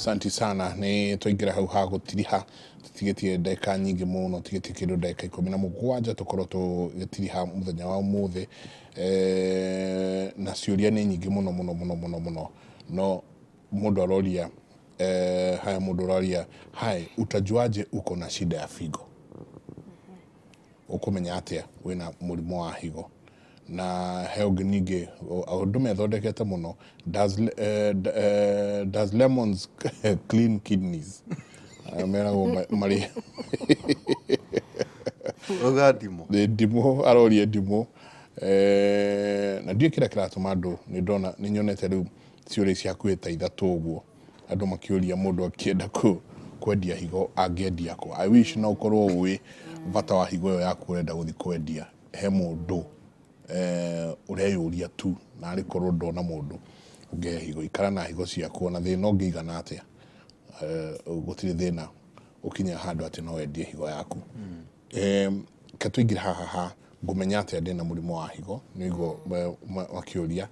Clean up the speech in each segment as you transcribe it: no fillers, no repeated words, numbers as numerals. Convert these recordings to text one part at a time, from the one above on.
Asante sana. Nĩ twaingĩra hau ha gũtiriha, tũtigĩtie ndagĩka nyingĩ mũno, tigĩtie kĩndũ ndagĩka 17 tũkorwo tũgĩtiriha mũthenya wa ũmũthĩ. Na ciũria nĩ nyingĩ mũno mũno mũno mũno mũno, no mũndũ aroria, haya, mũndũ ũroria, "Hi, utajuaje uko na shida ya figo?" Ũkũmenya atĩa wĩna mũrimũ wa higo? Na he ũngĩ ningĩ andũ methondekete mũno, "Does lemons clean kidneys?" Meragwo marĩ Rauga ndimũ. Nĩ ndimũ, aroria ndimũ. Na ndiũĩ kĩrĩa kĩratũma andũ, nĩ ndona, nĩ nyonete rĩu ciũria ici hakuhĩ ta ithatũ ũguo, andũ makĩũria mũndũ akĩenda kwendia higo angĩendia kũ. I wish no ũkorwo ũĩ bata wa higo ĩyo yaku ũrenda gũthiĩ kwendia he mũndũ ũreyũria tu, na arĩ korwo ndona mũndũ ũngĩhe higo. Ikara na higo ciaku, ona thĩna ũngĩigana atĩa, gũtirĩ thĩna ũkinya handũ atĩ no wendie higo yaku. Ke tũingĩre haha ha ngũmenya atĩa ndĩna mũrimũ wa higo, nĩguo makĩũria,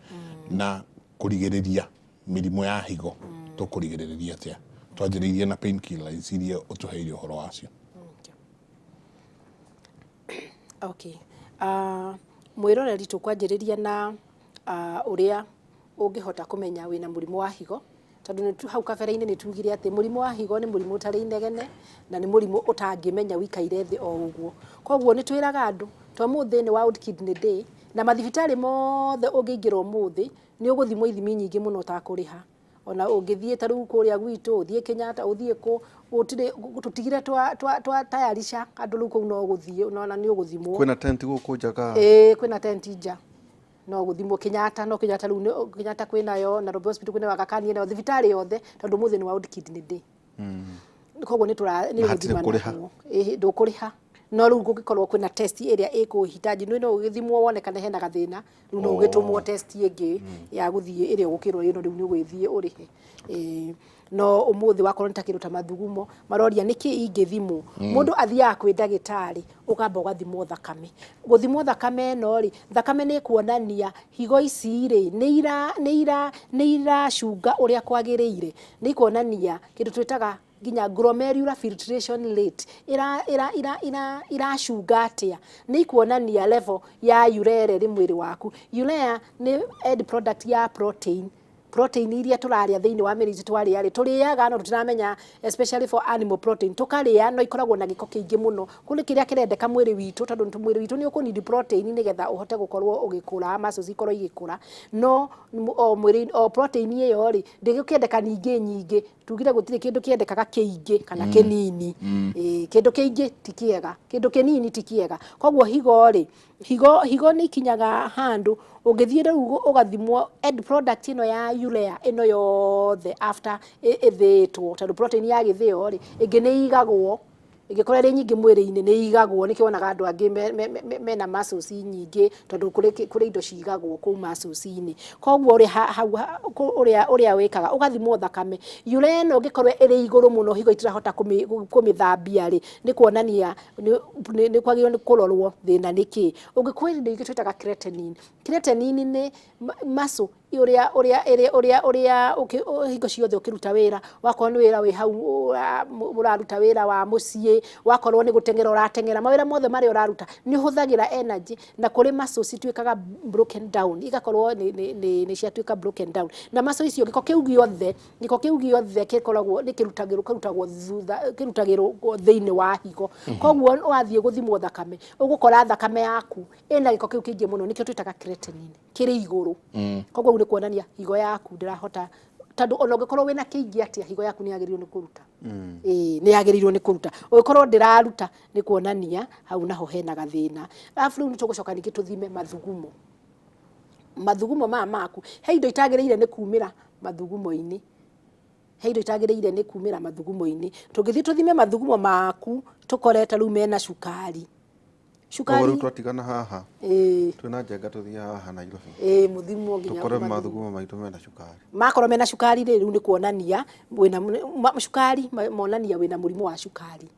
na kũrigĩrĩria mĩrimũ ya higo tũkũrigĩrĩria atĩa? Twanjĩrĩirie na pain killers iria ũtũheire ũhoro wacio. Okay. Mwĩroreri, tũkwanjĩrĩria na ũrĩa ũngĩhota kũmenya wĩna mũrimũ wa higo, tondũ nĩ hau kabere-inĩ nĩ tugire atĩ mũrimũ wa higo nĩ mũrimũ ũtarĩ inegene na nĩ mũrimũ ũtangĩmenya wĩikaire thĩ o ũguo. Koguo nĩ twĩraga andũ to ũmũthĩ nĩ World Kidney Day, na mathibitarĩ mothe ũngĩingĩra ũmũthĩ nĩ ũgũthimwo ithimi nyingĩ mũno ũtakũrĩha. Ona ũngĩthiĩ ta rĩu kũrĩa gwitũ, ũthiĩ Kenyatta, ũthiĩ kũ, gũtirĩ, tũtigire twa tayarisha andũ rĩu kũu no gũthiĩ ona nĩ ũgũthimwo. Kwĩna tent gũkũ nja ka? Ĩĩ, kwĩna tent nja, no gũthimwo Kenyatta, no Kenyatta rĩu Kenyatta kwĩnayo, Nairobi Hospital kwĩnayo, Aga Khan ĩnayo, thibitarĩ yothe, tondũ ũmũthĩ nĩ World Kidney Day. Koguo nĩ tũra nĩ Na hatirĩ ũgũthima kũrĩha. Naguo. Ĩĩ, ndũkũrĩha, no rĩu kũngĩkorwo kwĩna test ĩrĩa ĩkũhitaji, nĩ no ũgĩthimwo wonekane hena gathĩna, rĩu no ũgĩtũmwo test ĩngĩ ya gũthiĩ ĩrĩa ũgũkĩrwo ĩno rĩu nĩ ũgũgĩthiĩ ũrĩhe. Ĩĩ, no ũmũthĩ wakorwo nĩ ta kĩndũ ta mathugumo, maroria nĩkĩ ingĩthimwo. Mũndũ athiaga kwĩ ndagĩtarĩ, ũkamba ũgathimwo thakame. Gũthimwo thakame ĩno rĩ, thakame nĩ ĩkuonania higo ici rĩ, nĩ iracunga ũrĩa kwagĩrĩire. Nĩ ikuonania kĩndũ twĩtaga nginya glomerular filtration rate iracunga atĩa. Nĩ ikuonania level ya urea ĩrĩa ĩrĩ mwĩrĩ waku. Urea nĩ end product ya protein. Protein iria tũrarĩa thĩinĩ wa mĩrĩ itũ, twarĩa rĩ, tũrĩaga no tũtiramenya, especially for animal protein, tũkarĩa no ikoragwo na gĩko kĩingĩ mũno kũrĩ kĩrĩa kĩrendeka mwĩrĩ witũ, tondũ mwĩrĩ witũ nĩ ũkũnidi protein nĩgetha ũhote gũkorwo ũgĩkũra, muscles ikorwo igĩkũra. No o mwĩrĩ o protein ĩyo rĩ, ndĩgũkĩendeka ningĩ nyingĩ. Tugire gũtirĩ kĩndũ kĩendekaga kĩingĩ kana kĩnini. Ĩĩ, kĩndũ kĩingĩ ti kĩega, kĩndũ kĩnini ti kĩega. Koguo higo rĩ, higo nĩ ikinyaga handũ ũngĩthiĩ rĩu ũgathimwo end product ĩno ya urea ĩno yothe after ĩthĩĩtwo, tondũ protein yagĩthĩo rĩ, ĩngĩ nĩ ĩigagwo, ĩngĩkorwo ĩrĩ nyingĩ mwĩrĩ-inĩ nĩ ĩigagwo. Nĩkĩo wonaga andũ angĩ mena muscles nyingĩ, tondũ kũrĩ indo cigagwo kũu muscles-inĩ. Koguo ũrĩa hau ũrĩa wĩkaga, ũgathimwo thakame, urea ĩno ĩngĩkorwo ĩrĩ igũrũ mũno, higo itirahota kũmĩthambia rĩ, nĩ kuonania nĩ kwagĩrĩirwo nĩ kũrorwo thĩna nĩ kĩ. Ũngĩkorwo indo ingĩ twĩtaga creatinine. Creatinine nĩ muscle ũrĩa hingo ciothe ũkĩruta wĩra, wakorwo nĩ wĩra wĩ hau ũraruta, wĩra wa mũciĩ, wakorwo nĩ gũteng'era ũrateng'era, mawĩra mothe marĩa ũraruta nĩ ũhũthagĩra energy, na kũrĩ muscles cituĩkaga broken down, igakorwo nĩ ciatuĩka broken down. Na muscle icio, gĩko kĩu gĩothe gĩkoragwo nĩ kĩrutagĩrwo, kĩrutagwo thutha, kĩrutagĩrwo thĩinĩ wa higo. Koguo wathiĩ gũthimwo thakame, ũgũkora thakame yaku ĩna gĩko kĩu kĩingĩ mũno, nĩkĩo twĩtaga creatinine, kĩrĩ igũrũ. Koguo ũguo nĩ kuonania higo yaku ndĩrahota, tondũ ona ũngĩkorwo wĩna kĩingĩ atĩa, higo yaku nĩ yagĩrĩirwo nĩ kũruta. Ĩĩ, nĩ yagĩrĩirwo nĩ kũruta. Ũngĩkorwo ndĩraruta, nĩ kuonania hau naho hena gathĩna. Arabu rĩu nĩ tũgũcoka ningĩ tũthime mathugumo. Mathugumo maya maku, he indo itagĩrĩire nĩ kumĩra mathugumo-inĩ, he indo itagĩrĩire nĩ kumĩra mathugumo-inĩ. Tũngĩthiĩ tũthime mathugumo maku, tũkore ta rĩu mena cukari. Koguo rĩu twatigana haha, twĩna njenga, tũthiĩ haha Nairobi. Ĩĩ, mũthimwo nginya tũkore mathugumo maitũ mena cukari. Makorwo mena cukari rĩ, rĩu nĩ kuonania wĩna cukari, monania wĩna mũrimũ wa cukari.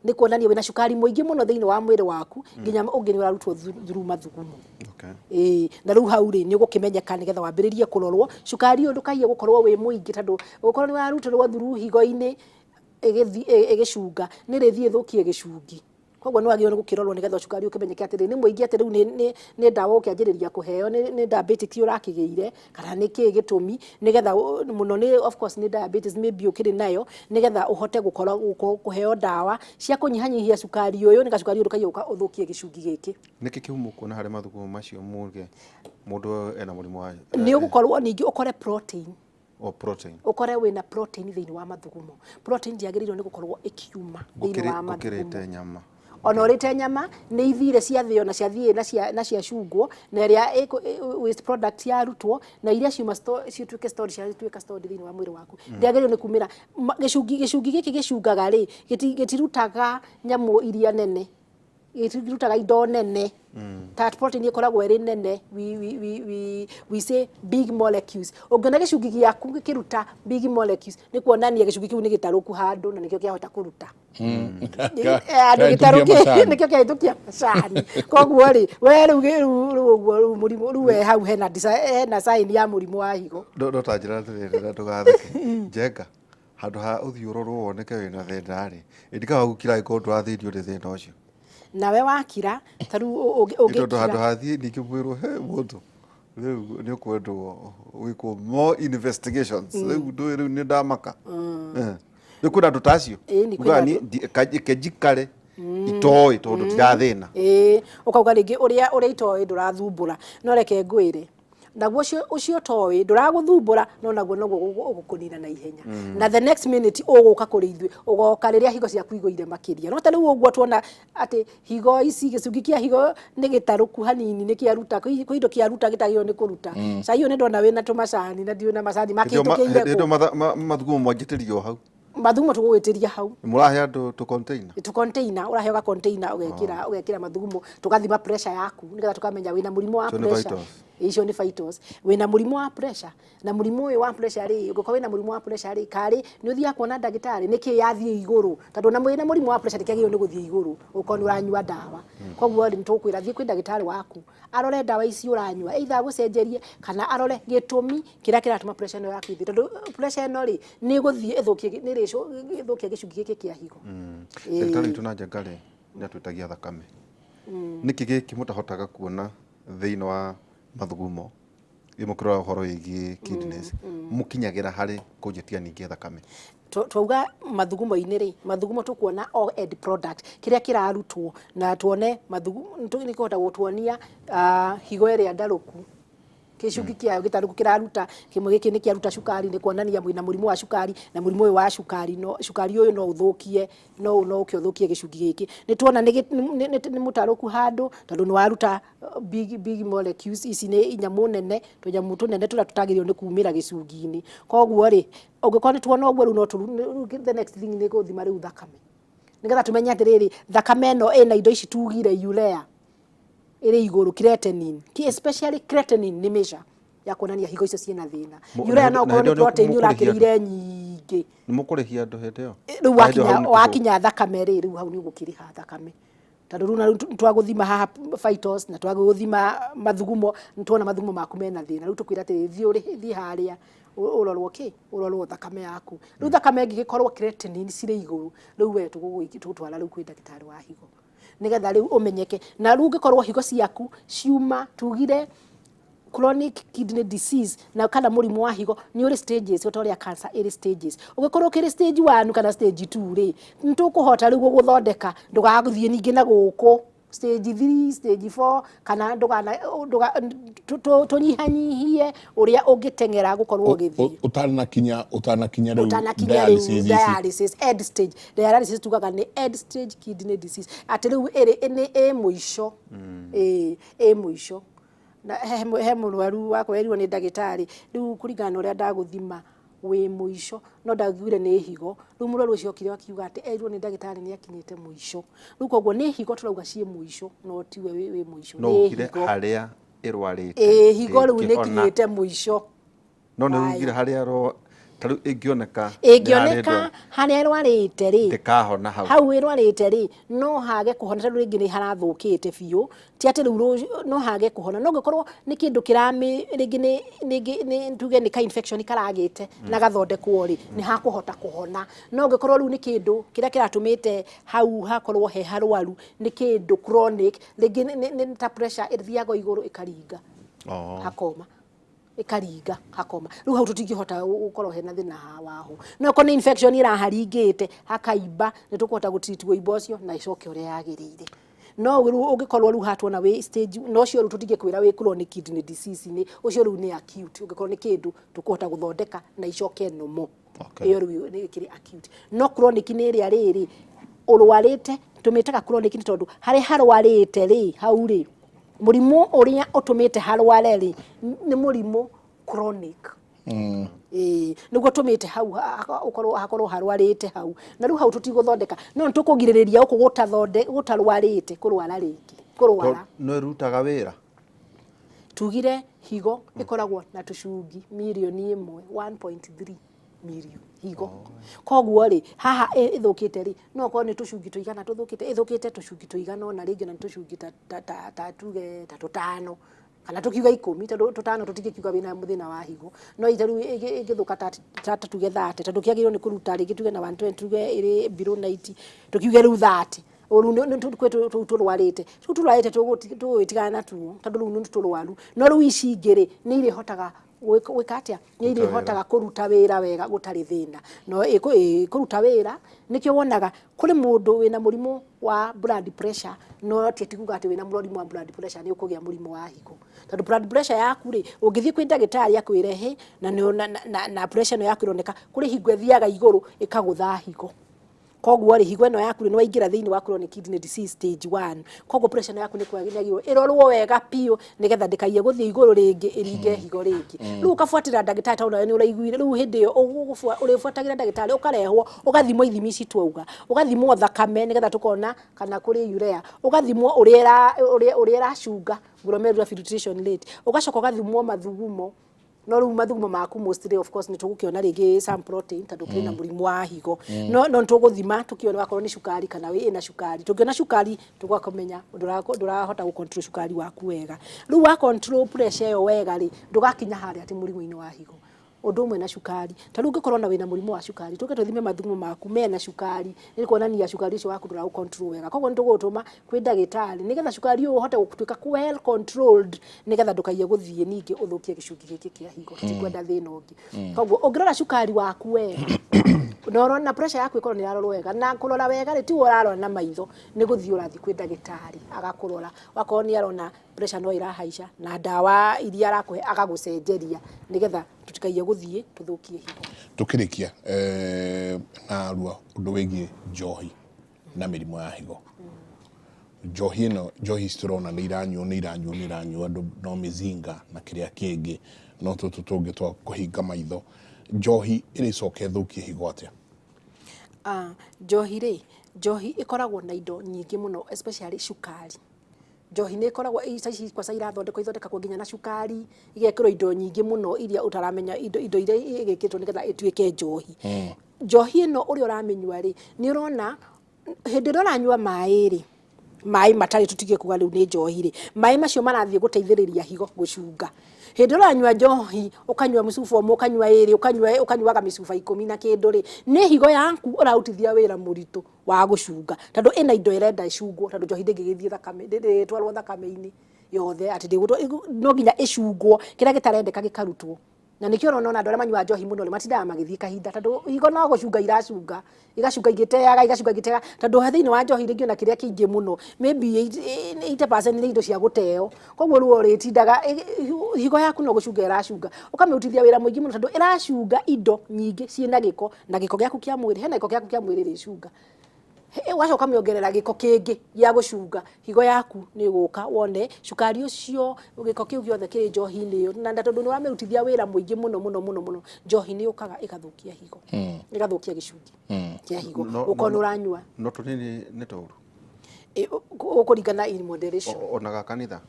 Nĩ kuonania wĩna cukari mũingĩ mũno thĩinĩ wa mwĩrĩ waku, nginya ũngĩ nĩ ũrarutwo through mathugumo. Ĩĩ, na rĩu hau rĩ, nĩ ũgũkĩmenyeka nĩgetha wambĩrĩrie kũrorwo cukari ũyũ ndũkaiye gũkorwo wĩ mũingĩ, tondũ ũgũkorwo nĩ ũrarutĩrwo through higo-inĩ ĩgĩcunga, nĩ ĩrĩthiĩ ĩthũkie gĩcungi. Koguo nĩ wagĩrĩirwo nĩ gũkĩrorwo nĩgetha cukari ũkĩmenyeke atĩrĩ, nĩ mũingĩ atĩ rĩu nĩ ndawa ũgũkĩanjĩrĩria kũheo, nĩ diabetic ũrakĩgĩire, kana nĩ kĩĩ gĩtũmi, nĩgetha mũno nĩ of course nĩ diabetes maybe ũkĩrĩ nayo, nĩgetha ũhote gũkorwo kũheo ndawa cia kũnyihanyihia cukari ũyũ, nĩgetha cukari ũyũ ndũkaiye gũka ũthũkie gĩcungi gĩkĩ. Nĩkĩ kĩhumo ũkuona harĩ mathugumo macio muge mũndũ ena mũrimũ wa Nĩ ũgũkorwo ningĩ ũkore protein. O protein. Ũkore wĩna protein thĩinĩ wa mathugumo. Protein ndĩagĩrĩirwo nĩ gũkorwo ĩkiuma thĩinĩ wa mathugumo. Ũkĩrĩte nyama. Ona ũrĩte nyama nĩ ithire ciathĩo na ciathiĩ na ciacungwo, na ĩrĩa waste product yarutwo, na iria ciuma cituĩke stored, ciatuĩka stored thĩinĩ wa mwĩrĩ waku. Ndĩagĩrĩirwo nĩ kumĩra. Gĩcungi gĩkĩ gĩcungaga rĩ, gĩtirutaga nyamũ iria nene. Gĩtirutaga indo nene. Ta protein ĩkoragwo ĩrĩ nene, we say big molecules. Ũngĩona gĩcungi gĩaku gĩkĩruta big molecules, nĩ kuonania gĩcungi kĩu nĩ gĩtarũku handũ na nĩkĩo kĩahota kũruta. Andũ gĩtarũki nĩkĩo kĩahĩtũkia macani. Koguo rĩ, we rĩu rĩu ũguo rĩu mũrimũ rĩu we hau hena sign ya mũrimũ wa higo. No ta njĩra atĩrĩrĩ na ndũgatheke. Njenga, handũ ha ũthiĩ ũrorwo woneke wĩna thĩna rĩ, ĩ ndikaga gũkira angĩkorwo ndũrathĩnio nĩ thĩna ũcio. Nawe wakira, ta rĩu Nĩ tondũ handũ ũngĩkira. ha thiĩ ningĩ mwĩrwo he mũndũ rĩu nĩ ũkwendwo wĩkwo more investigations, rĩu ndũĩ, rĩu nĩ ndamaka. Rĩu kwĩna andũ ta acio. Ĩĩ, nĩ kwĩna Ugaga niĩ andũ. Reke njikare itoĩ tondũ ndirathĩna. Ĩĩ, ũkauga rĩngĩ ũrĩa itoĩ ndũrathumbũra, no reke ngwĩre naguo ũcio ũtoĩ ndũragũthumbũra, no naguo noguo ũgũkũnina na ihenya. Na the next minute ũgũka kũrĩ ithuĩ, ũgoka rĩrĩa higo ciaku igũire makĩria. No ta rĩu ũguo tuona atĩ higo ici, gĩcungi kĩa higo nĩ gĩtarũku hanini, nĩ kĩaruta, kwĩ indo kĩaruta gĩtagĩrĩirwo nĩ kũruta. Cai ũyũ nĩ ndona wĩna tũmacani na ndiũĩ na macani makĩhĩtũkĩire Hĩndĩ kũ. ĩyo mathugumo mwanjĩtĩrio hau. Mathugumo tũgũgwĩtĩria hau. Mũrahe andũ tũ container? Tũ container, ũraheo ga container ũgekĩra mathugumo, tũgathima pressure yaku nĩgetha tũkamenya wĩna mũrimũ wa Icio nĩ pressure. vitals. Icio nĩ vitals. Wĩna mũrimũ wa pressure, na mũrimũ ũyũ wa pressure rĩ, ũngĩkorwo wĩna mũrimũ wa pressure rĩ, karĩ nĩ ũthiaga kuona ndagĩtarĩ, nĩkĩ yathiĩ igũrũ? Tondũ ona wĩna mũrimũ wa pressure ndĩkĩagĩrĩirwo nĩ gũthiĩ igũrũ, ũkorwo nĩ ũranyua ndawa. Koguo rĩ, nĩtũgũkwĩra thiĩ kwĩ ndagĩtarĩ waku, arore ndawa ici ũranyua, either agũcenjerie kana arore gĩtũmi kĩrĩa kĩratũma pressure ĩno yaku ĩthiĩ. Tondũ pressure ĩno rĩ, nĩ ĩgũthiĩ ĩthũkie, nĩ ĩrĩthũkia gĩcungi gĩkĩ kĩa higo. Ndagĩtarĩ witũ na Njenga rĩ, nĩ atwĩtagia thakame. Nĩkĩ gĩkĩ mũtahotaga kuona thĩinĩ wa mathugumo mũkĩrora ũhoro wĩgiĩ kidneys, mũkinyagĩra harĩ kũnjĩtia ningĩ thakame? Twauga mathugumo-inĩ rĩ, mathugumo tũkuona o end product kĩrĩa kĩrarutwo, na tuone mathugumo nĩ kũhota gũtuonia higo ĩrĩa ndarũku, gĩcungi kĩayo gĩtarũku kĩraruta kĩmwe gĩkĩ nĩ kĩaruta cukari, nĩ kuonania mwĩna mũrimũ wa cukari, na mũrimũ ũyũ wa cukari, no cukari ũyũ no ũthũkie, no ũke ũthũkie gĩcungi gĩkĩ. Nĩ tuona nĩ mũtarũku handũ, tondũ nĩ waruta big molecules, ici nĩ nyamũ nene, tũnyamũ tũnene tũrĩa tũtagĩrĩirwo nĩ kumĩra gĩcungi-inĩ. Koguo rĩ, ũngĩkorwo nĩ tuona ũguo rĩu no rĩu the next thing nĩ gũthima rĩu thakame, nĩgetha tũmenye atĩrĩrĩ, thakame ĩno ĩna indo ici tugire, urea ĩrĩ igũrũ, creatinine, especially creatinine nĩ measure ya kuonania higo icio ciĩna thĩna. Urea no Na ũkorwo hĩndĩ nĩ ĩyo nĩ protein mũkũrĩhia ũrakĩrĩire nyingĩ. Nĩ mũkũrĩhia andũ hĩndĩ ĩyo? Rĩu Na hĩndĩ ĩyo hau nĩ tũhũ. wakinya thakame rĩ, rĩu hau nĩ ũgũkĩrĩha thakame. Tondũ rĩu na rĩu twagũthima haha vitals na twagũthima mathugumo, nĩ tuona mathugumo maku mena thĩna. Rĩu tũkwĩra atĩrĩrĩ, thiĩ ũrĩhe, thiĩ harĩa ũrorwo kĩ, ũrorwo thakame yaku. Rĩu thakame ĩngĩgĩkorwo creatinine cirĩ igũrũ, rĩu we tũgũtwara rĩu kwĩ ndagĩtarĩ wa higo. Nĩgetha rĩu ũmenyeke. Na rĩu ũngĩkorwo higo ciaku ciuma, tugire chronic kidney disease na kana mũrimũ wa higo nĩ ũrĩ stages, o ta ũrĩa cancer ĩrĩ stages. Ũngĩkorwo ũkĩrĩ stage 1 kana stage 2 rĩ, nĩ tũkũhota rĩu gũgũthondeka ndũgathiĩ ningĩ na gũkũ stage 3, stage 4, kana tũnyihanyihie ũrĩa ũngĩteng'era gũkorwo ũgĩthiĩ. Ũtanakinya rĩu Ũtanakinya rĩu dialysis ici. Dialysis, end stage. Dialysis tugaga nĩ end stage kidney disease. Atĩ rĩu ĩrĩ nĩ ĩ mũico. Ĩ, ĩ mũico. Na he mũrwaru wakwa erirwo nĩ ndagĩtarĩ, rĩu kũringana na ũrĩa ndagũthima wĩ mũico, no ndaiguire nĩ higo. Rĩu mũrwaru ũcio okire akiuga atĩ erirwo nĩ ndagĩtarĩ nĩ akinyĩte mũico. Rĩu koguo nĩ higo tũrauga ciĩ mũico, no tiwe wĩ mũico. No Nĩ ugire higo. harĩa ĩrwarĩte Ĩ, higo rĩu nĩ ndĩngĩhona. ĩkinyĩte mũico. No nĩ Wayo. ugire harĩa Ta rĩu ĩngĩoneka Ĩngĩoneka harĩa ĩrwarĩte rĩ, ndĩkahona hau. Hau ĩrwarĩte rĩ, no hage kũhona tondũ rĩngĩ nĩ harathũkĩte biũ, ti atĩ rĩu no hage kũhona. No ũngĩkorwo nĩ kĩndũ kĩramĩ rĩngĩ nĩ rĩngĩ nĩ tuge nĩ ka infection karagĩte na gathondekwo rĩ, nĩ hakũhota kũhona. No ũngĩkorwo rĩu nĩ kĩndũ kĩrĩa kĩratũmĩte hau hakorwo he harwaru nĩ kĩndũ chronic, rĩngĩ nĩ ta pressure ĩthiaga igũrũ ĩkaringa hakoma, ĩkaringa hakoma, rĩu hau tũtingĩhota gũkorwo hena thĩna waho. No okorwo nĩ infection ĩraharingĩte hakaimba, nĩ tũkũhota gũ treat wũimbo ũcio na ĩcoke ũrĩa yagĩrĩire. No rĩu ũngĩkorwo rĩu hatuona wĩ stage, na ũcio rĩu tũtingĩkwĩra wĩ chronic kidney disease, nĩ ũcio rĩu nĩ acute, ũngĩkorwo nĩ kĩndũ tũkũhota gũthondeka na icoke normal. Ĩyo rĩu nĩ ĩkĩrĩ acute. No chronic nĩ ĩrĩa rĩrĩ ũrwarĩte, tũmĩtaga chronic nĩ tondũ harĩa harwarĩte rĩ, hau rĩ, mũrimũ ũrĩa ũtũmĩte harware rĩ, nĩ mũrimũ chronic. Ĩĩ, nĩguo tũmĩte hau ũkorwo hakorwo harwarĩte hau, na rĩu hau tũtigũthondeka, no nĩ tũkũgirĩrĩria gũkũ gũtarwarĩte kũrwara rĩngĩ, kũrwara. No ĩrutaga wĩra. Tugire higo ĩkoragwo na tũcungi mirioni 1, 1.3 million higo. Koguo rĩ, haha ĩthũkĩte rĩ, no okorwo nĩ tũcungi tũigana tũthũkĩte, ĩthũkĩte tũcungi tũigana ũna, rĩngĩ ona nĩ tũcungi ta tuge ta tũtano kana tũkiuga 10, tondũ tũtano tũtingĩkiuga wĩna thĩna wa higo. No ita rĩu ĩngĩthũka ta tuge 30, tondũ kĩagĩrĩirwo nĩ kũruta rĩngĩ tuge na 120, tuge ĩrĩ below 90, tũkiuge rĩu 30. Ũru nĩ kwĩ tũu tũrwarĩte, tũu tũrwarĩte tũgũgĩtigana natuo tondũ rĩu nĩ tũrwaru. No rĩu ici ingĩ rĩ, nĩ irĩhotaga gwĩka atĩa? Nĩ irĩhotaga kũruta wĩra wega gũtarĩ thĩna. No ĩkũruta wĩra, nĩkĩo wonaga kũrĩ mũndũ wĩna mũrimũ wa blood pressure, no ti kuga atĩ wĩna mũrimũ wa blood pressure nĩ ũkũgĩa mũrimũ wa higo. Tondũ blood pressure yaku rĩ, ũngĩthiĩ kwĩ ndagĩtarĩ akwĩre hĩ, na pressure ĩno yaku ĩroneka, kũrĩ hingo ĩthiaga igũrũ ĩkagũtha higo. Koguo rĩ, higo ĩno yaku rĩ, nĩ waingĩra thĩinĩ wa chronic kidney disease stage 1. Koguo pressure ĩno yaku nĩ kwagĩrĩirwo ĩrorwo wega biũ nĩgetha ndĩkaiye gũthiĩ igũrũ rĩngĩ ĩringe higo rĩngĩ. Rĩu ũkabuatĩrĩra ndagĩtarĩ tondũ nawe nĩ ũraiguire, rĩu hĩndĩ ĩyo ũrĩbuatagĩra ndagĩtarĩ, ũkarehwo, ũgathimwo ithimi ici twauga, ũgathimwo thakame nĩgetha tũkona kana kũrĩ urea, ũgathimwo ũrĩa ĩracunga glomerular filtration rate, ũgacoka ũgathimwo mathugumo. No rĩu mathugumo maku mostly of course nĩ tũgũkĩona rĩngĩ some protein tondũ kĩrĩ na mũrimũ wa higo. No nĩ tũgũthima tũkĩone wakorwo nĩ cukari kana ĩna cukari. Tũngĩona cukari tũgakũmenya ndũrahota gũ control cukari waku wega. Rĩu wa control pressure ĩyo wega rĩ, ndũgakinya harĩa atĩ mũrimũ-inĩ wa higo. Ũndũ ũmwe na cukari. Ta rĩu ũngĩkorwo na wĩna mũrimũ wa cukari, tũke tũthime mathugumo maku mena cukari, nĩ kuonania cukari ũcio waku ndũraũ control wega. Koguo nĩ tũgũgũtũma kwĩ ndagĩtarĩ nĩgetha cukari ũyũ ũhote gũtuĩka well controlled, nĩgetha ndũkaiye gũthiĩ ningĩ ũthũkie gĩcungi gĩkĩ kĩa higo. Tũtikwenda thĩna ũngĩ. Koguo ũngĩrora cukari waku wega, na ũrore na pressure yaku ĩkorwo nĩ ĩrarorwo wega, na kũrora wega rĩ, ti we ũrarora na maitho, nĩ gũthiĩ ũrathiĩ kwĩ ndagĩtarĩ agakũrora. Wakorwo nĩ arona pressure no ĩrahaica, na ndawa iria arakũhe agagũcenjeria nĩgetha tũtikaiye gũthiĩ tũthũkie higo. Tũkĩrĩkia na rua ũndũ wĩgiĩ njohi na mĩrimũ ya higo. Njohi ĩno, njohi ici tũrona nĩ iranyuo, nĩ iranyuo, nĩ iranyuo andũ no mĩzinga na kĩrĩa kĩngĩ, no tũtũ tũngĩ twa kũhinga maitho. Njohi ĩrĩcoka ĩthũkie higo atĩa? Njohi rĩ, njohi ĩkoragwo na indo nyingĩ mũno especially cukari. Njohi nĩ ĩkoragwo ici kwanza irathondekwo, ithondekagwo nginya na cukari, igekĩrwo indo nyingĩ mũno iria ũtaramenya indo iria igĩkĩrĩtwo nĩgetha ĩtuĩke njohi. Njohi ĩno ũrĩa ũramĩnyua rĩ, nĩ ũrona hĩndĩ ĩrĩa ũranyua maĩ rĩ, maĩ matarĩ tũtige kuga rĩu nĩ njohi rĩ, maĩ macio marathiĩ gũteithĩrĩria higo gũcunga. Hĩndĩ ĩrĩa ũranyua njohi, ũkanyua mũcuba ũmwe, ũkanyua ĩrĩ, ũkanyuaga mĩcuba 10 na kĩndũ rĩ, nĩ higo yaku ũrarutithia wĩra mũritũ wa gũcunga, tondũ ĩna indo ĩrenda ĩcungwo, tondũ njohi ndĩngĩgĩthiĩ thakame, ndĩngĩtwarwo thakame-inĩ yothe, atĩ no nginya ĩcungwo, kĩrĩa gĩtarendeka gĩkarutwo. Na nĩkĩo ũrona ona andũ arĩa manyuaga njohi mũno rĩ, matindaga magĩthiĩ kahinda, tondũ higo no gũcunga iracunga, igacunga igĩteaga, igacunga igĩteaga, tondũ thĩinĩ wa njohi rĩngĩ ona kĩrĩa kĩingĩ mũno, maybe 80% nĩ indo cia gũteo. Koguo rĩu ũrĩtindaga, higo yaku no gũcunga ĩracunga, ũkamĩrutithia wĩra mũingĩ mũno, tondũ ĩracunga indo nyingĩ ciĩna gĩko, na gĩko gĩaku kĩa mwĩrĩ, hena gĩko gĩaku kĩa mwĩrĩ ĩrĩcunga. Ũgacoka ũkamĩongerera gĩko kĩngĩ gĩa gũcunga, higo yaku nĩ ĩgũka wone cukari ũcio, gĩko kĩu gĩothe kĩrĩ njohi-inĩ ĩyo, na tondũ nĩ wamĩrutithia wĩra mũingĩ mũno mũno mũno mũno, njohi nĩ yũkaga ĩgathũkia higo, ĩgathũkia gĩcungi kĩa higo, ũkorwo nĩ ũranyua. No tũnini nĩ tũru? Ũkũringana in moderation. Ona ga kanitha?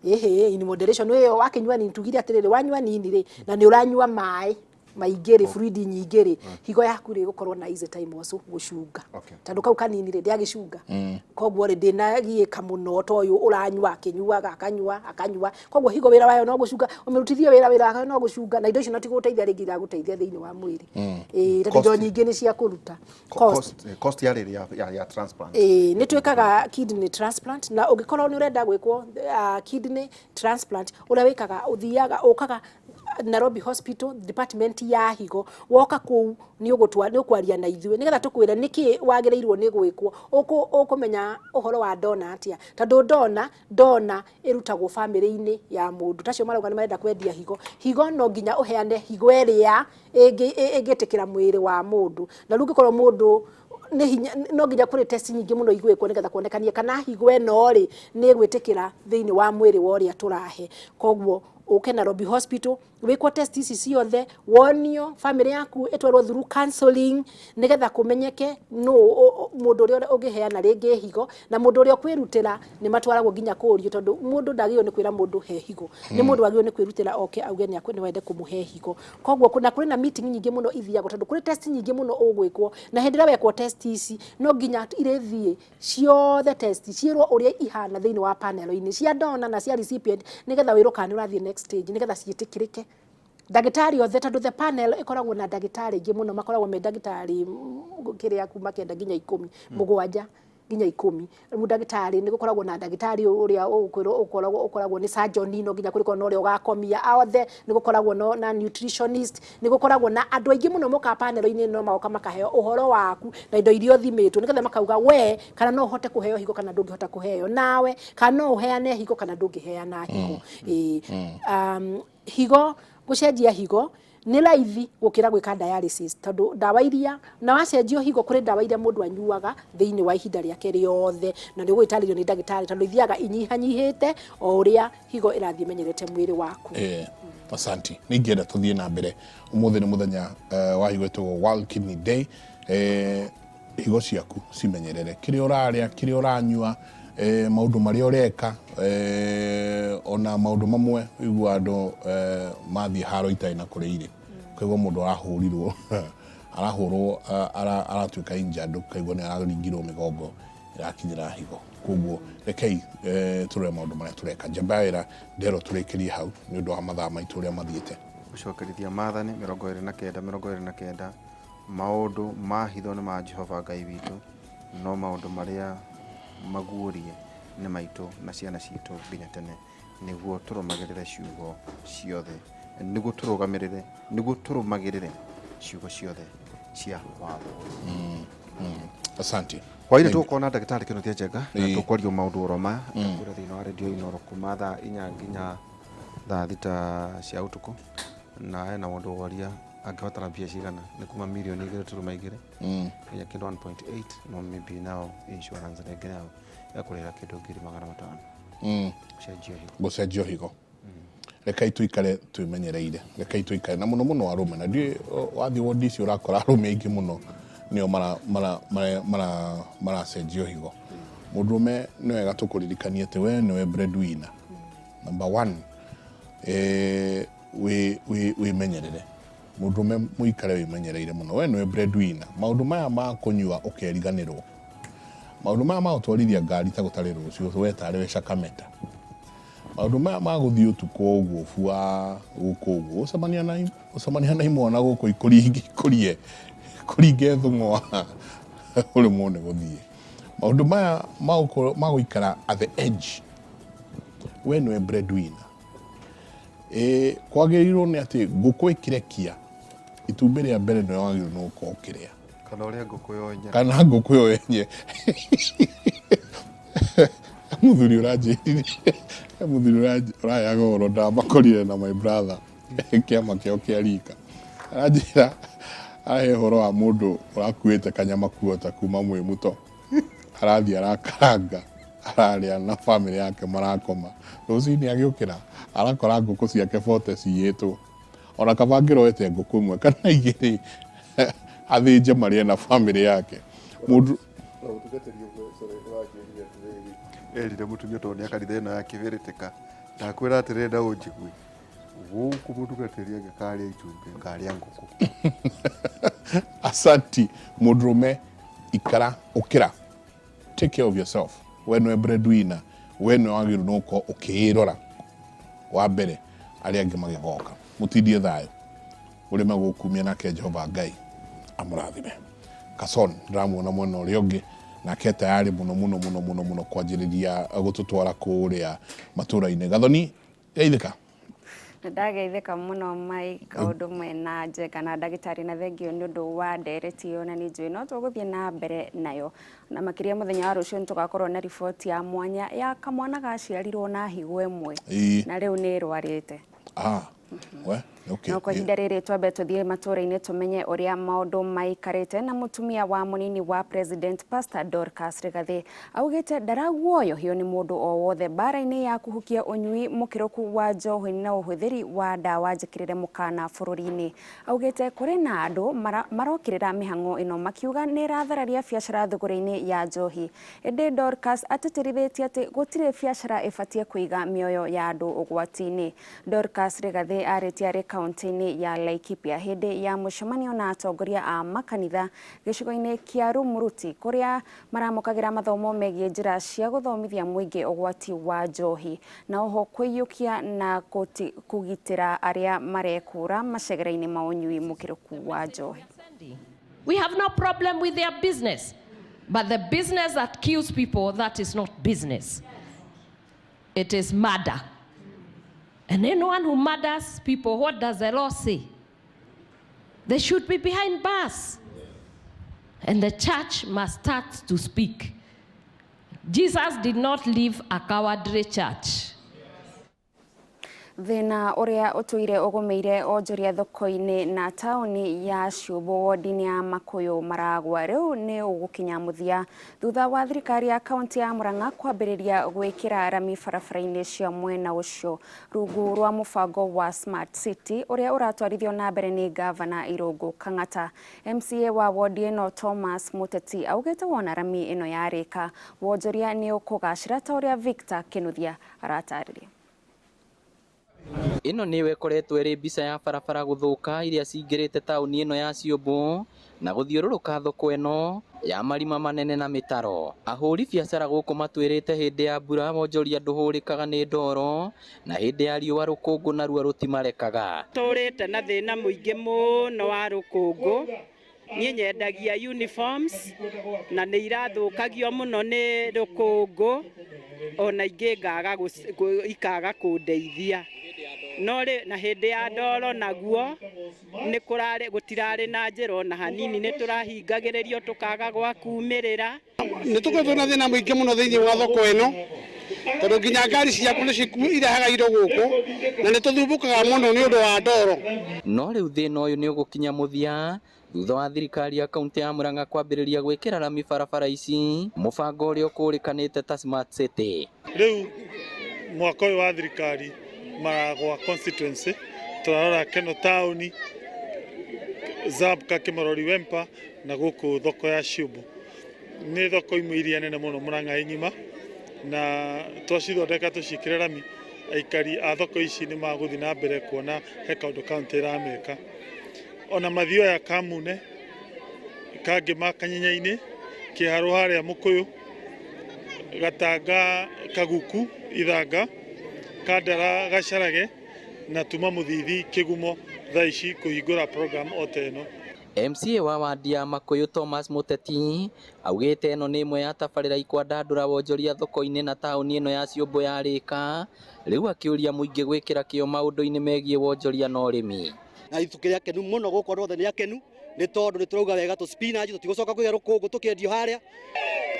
Ĩhĩ, in moderation ĩyo wakĩnyua nini, tugire atĩrĩrĩ, wanyua nini rĩ, na nĩ ũranyua maĩ. Maingĩ rĩ, fluid nyingĩ rĩ, higo yaku rĩ ĩgũkorwo na easy time also gũcunga. Tondũ kau kanini rĩ, ndĩagĩcunga, koguo rĩ, ndĩnagiĩka mũno ta ũyũ ũranyua akĩnyuaga, akanyua akanyua. Koguo higo wĩra wayo no gũcunga, ũmĩrutithie wĩra, wĩra wayo no gũcunga, na indo icio no ti gũgũteithia rĩngĩ iragũteithia thĩinĩ wa mwĩrĩ. Ĩĩ, tondũ indo Cost. nyingĩ nĩ cia kũruta. Cost. Cost ya rĩrĩ ya transplant. Ĩĩ, nĩ twĩkaga kidney transplant, na ũngĩkorwo nĩ ũrenda gwĩkwo kidney transplant, ũrĩa wĩkaga, ũthiaga ũkaga Nairobi Hospital, department ya higo. Woka kũu nĩ ũgũtwa nĩ ũkwaria na ithuĩ nĩgetha tũkwĩre nĩkĩ wagĩrĩirwo nĩ gwĩkwo. Ũkũmenya ũhoro wa donor atĩa? Tondũ donor ĩrutagwo bamĩrĩ-inĩ ya mũndũ. Tacio marauga nĩ marenda kwendia higo. Higo no nginya ũheane higo ĩrĩa ĩngĩtĩkĩra mwĩrĩ wa mũndũ. Na rĩu ũngĩkorwo mũndũ nĩ hinya, no nginya kũrĩ test nyingĩ mũno igwĩkwo nĩgetha kuonekanie kana higo ĩno rĩ nĩ ĩgwĩtĩkĩra thĩinĩ wa mwĩrĩ wa ũrĩa tũrahe. Koguo ũke Nairobi Hospital wĩkwo test ici ciothe, wonio family yaku ĩtwarwo through counseling nĩgetha kũmenyeke nũ mũndũ ũrĩa ũngĩheana rĩngĩ higo, na mũndũ ũrĩa ũkwĩrutĩra nĩ matwaragwo nginya kũrio, tondũ mũndũ ndagĩrĩirwo nĩ kwĩra mũndũ he higo, nĩ mũndũ wagĩrĩirwo nĩ kwĩrutĩra oke auge nĩ wende kũmũhe higo. Koguo na kũrĩ na meeting nyingĩ mũno ithiagwo, tondũ kũrĩ test nyingĩ mũno ũgwĩkwo, na hĩndĩ ĩrĩa wekwo test ici no nginya irĩthiĩ ciothe test ciĩrwo ũrĩa ihana thĩinĩ wa panel-inĩ cia donor na cia recipient, nĩgetha wĩrwo kana nĩ ũrathiĩ next stage, nĩgetha ciĩtĩkĩrĩke ndagĩtarĩ othe, tondũ the panel ĩkoragwo na ndagĩtarĩ aingĩ mũno, makoragwo me ndagĩtarĩ kĩrĩa kuma 9 nginya 10, 7 nginya 10. Rĩu ndagĩtarĩ nĩ gũkoragwo na ndagĩtarĩ ũrĩa ũkwĩrwo ũkoragwo nĩ surgeon, no nginya kũrĩkorwo na ũrĩa ũgakomia othe, nĩ gũkoragwo na nutritionist, nĩ gũkoragwo na andũ aingĩ mũno mokaga panel-inĩ ĩno, magoka makaheo ũhoro waku na indo iria ũthimĩtwo, nĩgetha makauga we kana no ũhote kũheo higo kana ndũngĩhota kũheo, nawe kana no ũheane higo kana ndũngĩheana higo. Ĩĩ. Higo, gũcenjia higo nĩ raithi gũkĩra gwĩka dialysis, tondũ ndawa iria na wacenjio higo, kũrĩ ndawa iria mũndũ anyuaga thĩinĩ wa ihinda rĩake rĩothe, na nĩ ũgũgĩtarĩrio nĩ ndagĩtarĩ, tondũ ithiaga inyihanyihĩte o ũrĩa higo ĩrathiĩ ĩmenyerete mwĩrĩ waku. Asanti. Nĩ ingĩenda tũthiĩ na mbere. Ũmũthĩ nĩ mũthenya wa higo, ĩtagwo World Kidney Day. Higo ciaku cimenyerere, kĩrĩa ũrarĩa, kĩrĩa ũranyua, maũndũ marĩa ũreka, ona maũndũ mamwe ũigua andũ mathiĩ haro itarĩ na kũrĩa irĩ, ũkaigua mũndũ arahũrirwo, arahũrwo, aratuĩka injured, ũkaigua nĩ araringirwo mĩgongo ĩrakinyĩra higo. Koguo rekei tũrore maũndũ marĩa tũreka. Njamba ya wĩra nderwo tũrĩkĩrie hau nĩ ũndũ wa mathaa maitũ ũrĩa mathiĩte. Gũcokerithia Maathani 29:29, maũndũ ma hitho nĩ ma Jehova Ngai witũ, no maũndũ marĩa maguũrie nĩ maitũ na ciana ciitũ nginya tene, nĩguo tũrũmagĩrĩre ciugo ciothe, nĩguo tũrũgamĩrĩre, nĩguo tũrũmagĩrĩre ciugo ciothe cia watho ũyũ. Asante. Hwainĩ tũgũkorwo na ndagĩtarĩ Kĩnuthia Njenga na tũkwaria maũndũ oro maya kũrĩa thĩinĩ wa redio Inooro kuma thaa 4 nginya thaa 6 cia ũtukũ, na hena mũndũ woria angĩbatara mbia cigana, nĩ kuma mirioni 2.2 nginya kĩndũ 1.8, no maybe nao insurance rĩngĩ nayo ĩgakũrĩhĩra kĩndũ 500,000 gũcenjia higo. Gũcenjio higo. Rekei tũikare twĩmenyereire, rekei tũikare na mũno mũno arũme, na ndiũĩ wathiĩ wodi ici ũrakora arũme aingĩ mũno nĩo maracenjio higo. Mũndũrũme, nĩ wega tũkũririkanie atĩ we nĩwe breadwinner number one. Wĩmenyerere mũndũrũme, mũikare wĩmenyereire mũno, we nĩwe breadwinner. Maũndũ maya ma kũnyua ũkeriganĩrwo, maũndũ maya ma gũtwarithia ngari ta gũtarĩ rũciũ, we tarĩ we cakameta, maũndũ maya ma gũthiĩ ũtukũ ũguo bua gũkũ ũguo, ũcemania na imwana gũkũ ikũringe ikũrie kũringe thũng'wa, ũremwo nĩ gũthiĩ. Maũndũ maya ma gũikara at the edge, we nĩwe breadwinner. Kwagĩrĩirwo nĩ atĩ ngũkũ ĩkĩrekia itumbĩ rĩa mbere nĩwe wagĩrĩirwo nĩ gũkorwo ũkĩrĩa. Kana ũrĩa ngũkũ yo yenyewe. Kana ngũkũ yo yenye. Mũthuri ũranjĩrire, mũthuri ũraheaga ũhoro, ndamakorire na my brother kĩama kĩao kĩa rika, aranjĩra arahe ũhoro wa mũndũ ũrakuĩte kanyama kuota kuma mwĩ mũto, arathiĩ arakaranga, ararĩa na bamĩrĩ yake, marakoma. Rũcinĩ agĩũkĩra arakora ngũkũ ciake 40 ciyĩtwo. Ona kaba angĩroete ngũkũ ĩmwe kana igĩrĩ athĩnje marĩe na bamĩrĩ yake. Mũndũ Na mũtungatĩri ũmwe, sorry, nĩwanjĩrire atĩrĩrĩ, erire mũtumia tondũ nĩ a kanitha ĩno ya kĩbĩrĩtĩka, ndakwĩra atĩrĩrĩ na ũnjigue. Gũkũ mũtungatĩri angĩkarĩa itumbĩ ngarĩa ngũkũ. Asanti. Mũndũrũme, ikara, ũkĩra, take care of yourself. We nĩwe breadwinner, we nĩwe wagĩrĩirwo nĩ gũkorwo ũkĩĩrora wa mbere arĩa angĩ magĩgoka. Mũtindie thayũ ũrĩa megũkumia, nake Jehova Ngai amũrathime. Kason ndĩramuona mwena ũrĩa ũngĩ, nake tayarĩ mũno mũno mũno mũno mũno kwanjĩrĩria gũtũtwara kũrĩa matũra-inĩ. Gathoni, geithĩka. Ndageithĩka mũno Mike, o ũndũ ũmwe na Njenga na ndagĩtarĩ, na thengio nĩ ũndũ wa ndereti ĩyo, na nĩ njũĩ no tũgũthiĩ na mbere nayo na makĩria mũthenya wa rũciũ nĩ tũgakorwo na riboti ya mwanya ya kamwana gaciarirwo na higo ĩmwe na rĩu nĩ ĩrwarĩte. Ah, we, okay. No kwa ihinda rĩrĩ twambe tũthiĩ matũũra-inĩ tũmenye ũrĩa maũndũ maikarĩte. Na mũtumia wa mũnini wa President Pastor Dorcas Rigathi augĩte ndaraguoyohio nĩ mũndũ o wothe mbara-inĩ ya kũhukia ũnyui mũkĩrũku wa njohi na ũhũthĩri wa ndawa njĩkĩrĩre mũkana bũrũri-inĩ. Augĩte kũrĩ na andũ marokĩrĩra mĩhang'o ĩno makiuga nĩ ĩrathararia biacara thũgũrĩ-inĩ ya njohi. Ĩndĩ Dorcas atĩtĩrithĩtie atĩ gũtirĩ biacara ĩbatiĩ kũiga mĩoyo ya andũ ũgwati-inĩ. Dorcas Rigathi arĩtie arĩ kaunti-inĩ ya Laikipia hĩndĩ ya mũcemanio na atongoria a makanitha gĩcigo-inĩ kĩa Rumuruti kũrĩa maramũkagĩra mathomo megiĩ njĩra cia gũthomithia mũingĩ ũgwati wa njohi na oho kũiyũkia na kũgitĩra arĩa marekũra macegera-inĩ ma ũnyui mũkĩrũku wa njohi. We have no problem with their business, but the business that kills people, that is not business. It is murder. And anyone who murders people, what does the law say? They should be behind bars. And the church must start to speak. Jesus did not leave a cowardly church. Thĩna ũrĩa ũtũire ũgũmĩire onjoria thoko-inĩ na taũni ya Ciũmbũ wodi-inĩ ya Makũyũ Maragwa rĩu nĩ ũgũkinya mũthia thutha wa thirikari ya kaunti ya Murang'a kwambĩrĩria gwĩkĩra rami barabara-inĩ cia mwena ũcio rungu rwa mũbango wa Smart City ũrĩa ũratwarithio na mbere nĩ ngavana Irũngũ Kang'ata. MCA wa wodi ĩno Thomas Muteti augĩte wona rami ĩno yarĩka wonjoria nĩ ũkũgacĩra ta ũrĩa Victor Kinuthia aratarĩria. Ĩno nĩyo ĩkoretwo ĩrĩ mbica ya barabara gũthũka iria cingĩrĩte taũni ĩno ya Ciũmbũ na gũthiũrũrũka thoko ĩno ya marima manene na mĩtaro. Ahũri biacara gũkũ matwĩrĩte hĩndĩ ya mbura wonjoria ndũhũrĩkaga nĩ ndoro na hĩndĩ ya riũa rũkũngũ naruo rũtimarekaga. Tũrĩte na thĩna mũingĩ mũno wa rũkũngũ. Niĩ nyendagia uniforms na nĩ irathũkagio mũno nĩ rũkũngũ, ona ingĩ ngaga ikaga kũndeithia. No rĩ na hĩndĩ ya ndoro naguo nĩ kũrarĩ gũtirarĩ na njĩra ona hanini, nĩ tũrahingagĩrĩrio tũkaga gwa kumĩrĩra. Nĩ tũkoretwo na thĩna mũingĩ mũno thĩinĩ wa thoko ĩno tondũ nginya ngari ciaku nĩ irehaga indo gũkũ na nĩ tũthumbũkaga mũno nĩ ũndũ wa ndoro. No rĩu thĩna ũyũ nĩ ũgũkinya mũthia thutha wa thirikari ya kaunti ya Murang'a kwambĩrĩria gwĩkĩra rami barabara ici, mũbango ũrĩa ũkũrĩkanĩte ta Smart City. Rĩu mwaka ũyũ wa thirikari Maragwa constituency tũrarora Keno taũni, Zabka, Kĩmorori, Wempa na gũkũ thoko ya Ciũmbũ. Nĩ thoko imwe iria nene mũno Murang'a ĩ ng'ima, na twacithondeka tũciĩkĩre rami, aikari a thoko ici nĩ magũthiĩ na mbere kuona he kaũndũ kaunti ĩrameka. Ona mathioya Kamune, Kangĩma, Kanyenya-inĩ, Kĩharũ harĩa Mũkũyũ, Gatanga, Kaguku, Ithanga, Kandara, Gacarage na tuma Mũthithi Kĩgumo thaa ici kũhingũra program o ta ĩno. MCA wa wandi ya Makũyũ Thomas Mũteti augĩte ĩno nĩ ĩmwe ya tabarĩra ikwandandũra wonjoria thoko-inĩ na taũni ĩno ya Ciũmbũ ya Rĩka. Rĩu akĩũria mũingĩ gwĩkĩra kĩo maũndũ-inĩ megiĩ wonjoria na ũrĩmi. Na ithuĩ akenu mũno gũkũ, andũ othe nĩ akenu nĩ tondũ nĩ tũrauga wega tũ spinach tũtigũcoka kũgĩa rũkũngũ tũkĩendio harĩa.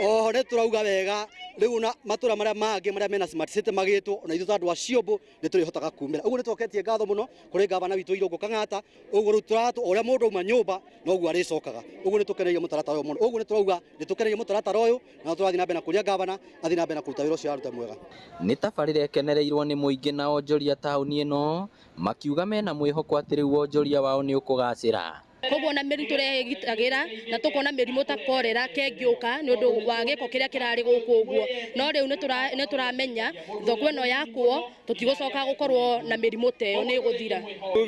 Oho nĩ tũrauga wega rĩu na matũra marĩa mangĩ marĩa mena Smart City magĩtwo, ona ithuĩ ta andũ a Ciũmbũ nĩ tũrĩhotaga kumĩra. Ũguo nĩ tũcoketie ngatho mũno kũrĩ gavana witũ Irũngũ Kang'ata. Ũguo rĩu tũratũ ũrĩa mũndũ auma nyũmba noguo arĩcokaga. Ũguo nĩ tũkeneire mũtaratara ũyũ mũno. Ũguo nĩ tũrauga nĩ tũkeneire mũtaratara ũyũ na tũrathiĩ na mbere na kũria gavana athiĩ na mbere na kũruta wĩra ũcio aruta mwega. Nĩ tabarĩra ĩkenereirwo nĩ mũingĩ na onjoria taũni ĩno makiuga mena mwĩhoko atĩ rĩu wonjoria wao nĩ ũkũgacĩra. Koguo na mĩrimũ tũregitagĩra na tũkona mĩrimũ ta korera kengĩũka nĩ ũndũ wa gĩko kĩrĩa kĩrarĩ gũkũ ũguo. No rĩu nĩ tũramenya thoko ĩno yakwo tũtigũcoka gũkorwo na mĩrimũ ta ĩyo, nĩ ĩgũthira.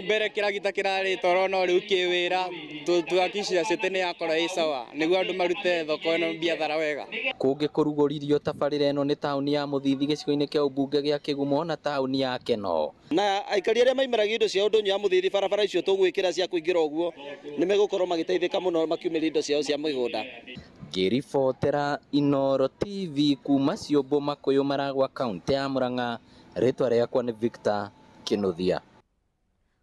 Mbere kĩragita kĩrarĩ toro no rĩu kĩ wĩra tuhakikisha city nĩ yakorwo ĩ sawa nĩguo andũ marute thoko ĩno biathara wega. Kũngĩ kũrugũririo tabarĩra ĩno nĩ taũni ya Mũthithi gĩcigo-inĩ kĩa ũmbunge gĩa Kĩgumo na taũni ya Keno. Na aikari arĩa maimĩragia indo ciao ndũnyũ ya Mũthithi barabara icio tũgwĩkĩra cia kũingĩra ũguo nĩ megũkorwo magĩteithĩka mũno makiumĩria indo ciao cia mĩgũnda. Ngĩribotera Inooro TV kuma Ciũmbũ Makũyũ Maragwa kaũntĩ ya Murang'a, rĩtwa rĩakwa nĩ Victor Kĩnuthia.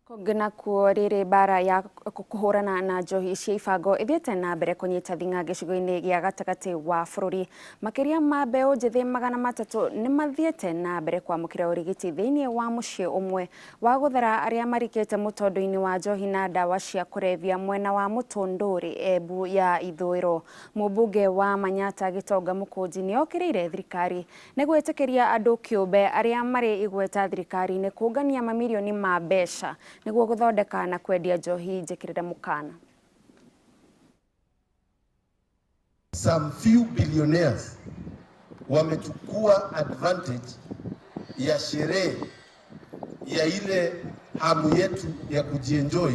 Kũngĩ nakuo rĩrĩ mbara ya kũhũrana na njohi cia ibango ĩthiĩte na mbere kũnyita thing'a gĩcigo-inĩ gĩa gatagatĩ wa bũrũri. Makĩria ma mbeũ njĩthĩ 300 nĩ mathiĩte na mbere kwamũkĩra ũrigiti thĩinĩ wa mũciĩ ũmwe wa gũthara arĩa marikĩte mũtondo-inĩ wa njohi na ndawa cia kũrebia mwena wa Mũtũndũrĩ Embu ya ithũĩro. Mũmbunge wa Manyata Gĩtonga Mũkũnji nĩ okĩrĩire thirikari nĩ gwĩtĩkĩria andũ kĩũmbe arĩa marĩ igweta thirikari-inĩ kũngania mamirioni ma mbeca nĩguo gũthondeka na kwendia njohi njĩkĩrĩre mũkana. Some few billionaires wamechukua advantage ya sherehe ya ile hamu yetu ya kujienjoy,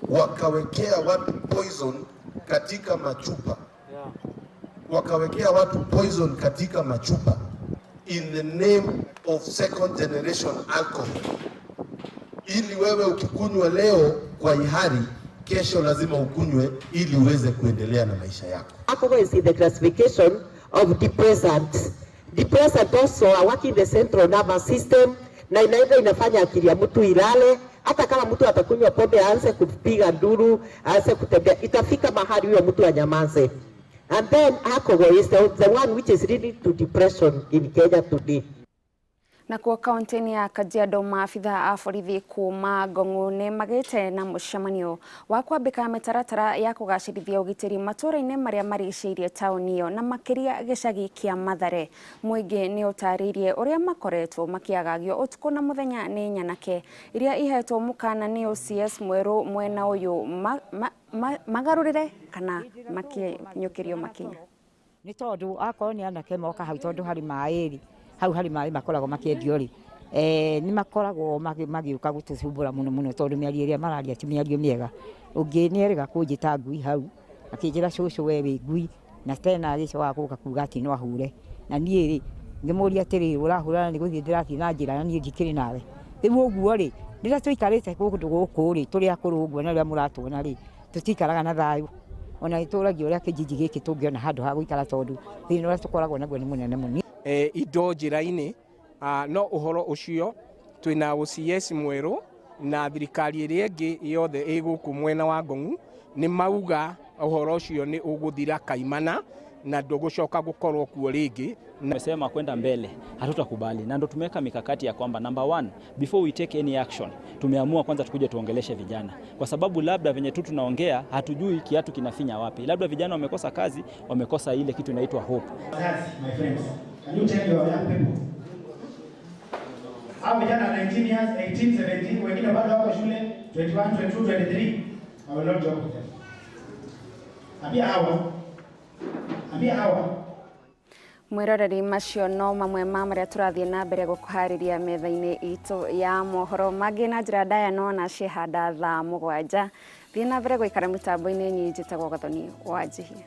wakawekea watu poison katika machupa, wakawekea watu poison katika machupa in the name of second generation alcohol, ili wewe ukikunywa leo kwa ihari, kesho lazima ukunywe ili uweze kuendelea na maisha yako. Alcohol is in the classification of depressants. Depressants also are working the central nervous system na inaenda inafanya akili ya mtu ilale. Hata kama mtu atakunywa pombe aanze kupiga nduru, aanze kutembea, itafika mahali huyo mtu anyamaze. And then alcohol is the one which is leading to depression in Kenya today. Nakuo kaunti-inĩ ya Kajiado maabitha a borithi kuma Ngong'u nĩ magĩte na mũcemanio wa kwambĩka mĩtaratara ya kũgacĩrithia ũgitĩri matũũra-inĩ marĩa marigicĩirie taũni ĩyo na makĩria gĩcagi kĩa Mathare. Mũingĩ nĩ ũtarĩirie ũrĩa makoretwo makĩagagio ũtukũ na mũthenya nĩ nyanake iria ihetwo mũkana nĩ OCS mwerũ mwena ũyũ magarũrĩre kana makinyũkĩrio makinya. Nĩ tondũ akorwo nĩ anake moka hau tondũ harĩ maĩ rĩ, hau harĩ maĩ makoragwo makĩendio rĩ, nĩ makoragwo magĩũka gũtũcumbũra mũno mũno tondũ mĩario ĩrĩa mararia ti mĩario mĩega. Ũngĩ nĩ erĩga kũnjĩta ngui hau, akĩnjĩra cũcũ we wĩ ngui, na tena agĩcoka gũka kuga atĩ no ahũre. Na niĩ rĩ, ngĩmũria atĩrĩrĩ, ũrahũra na nĩ gũthiĩ ndĩrathiĩ na njĩra na niĩ ndikĩrĩ nawe. Rĩu ũguo rĩ, rĩrĩa tũikarĩte kũndũ gũkũ rĩ, tũrĩ akũrũ ũguo na rĩrĩa mũratuona rĩ, tũtikaraga na thayũ. Ona nĩ tũragia ũrĩa kĩjiji gĩkĩ tũngĩona handũ ha gũikara tondũ thĩna ũrĩa tũkoragwo naguo nĩ mũnene mũno. Indo njĩra-inĩ, no ũhoro ũcio twĩna OCS mwerũ na thirikari ĩrĩa ĩngĩ yothe ĩ gũkũ mwena wa Ngong'u nĩ mauga ũhoro ũcio nĩ ũgũthira kaimana na ndũgũcoka gũkorwo kuo rĩngĩ. Tumesema kwenda mbele hatutakubali, na ndo tumeweka mikakati ya kwamba number one, before we take any action, tumeamua kwanza tukuje tuongeleshe vijana, kwa sababu labda venye tu tunaongea hatujui kiatu kinafinya wapi. Labda vijana wamekosa kazi, wamekosa ile kitu inaitwa hope. My friends, can you tell your young people? Hao vijana 19 years, 18, 17, wengine bado wako shule 21, 22, 23. I will not joke with them. Ambia hawa. Ambia hawa. Mwiroreri macio no mamwe ma marĩa tũrathiĩ na mbere gũkũharĩria metha-inĩ itũ ya mohoro mangĩ na njĩra ndaya no na ciehanda thaa 7. Thiĩ na mbere gũikara mĩtambo-inĩ nyingĩ njĩtagwo Gathoni wa Njihia.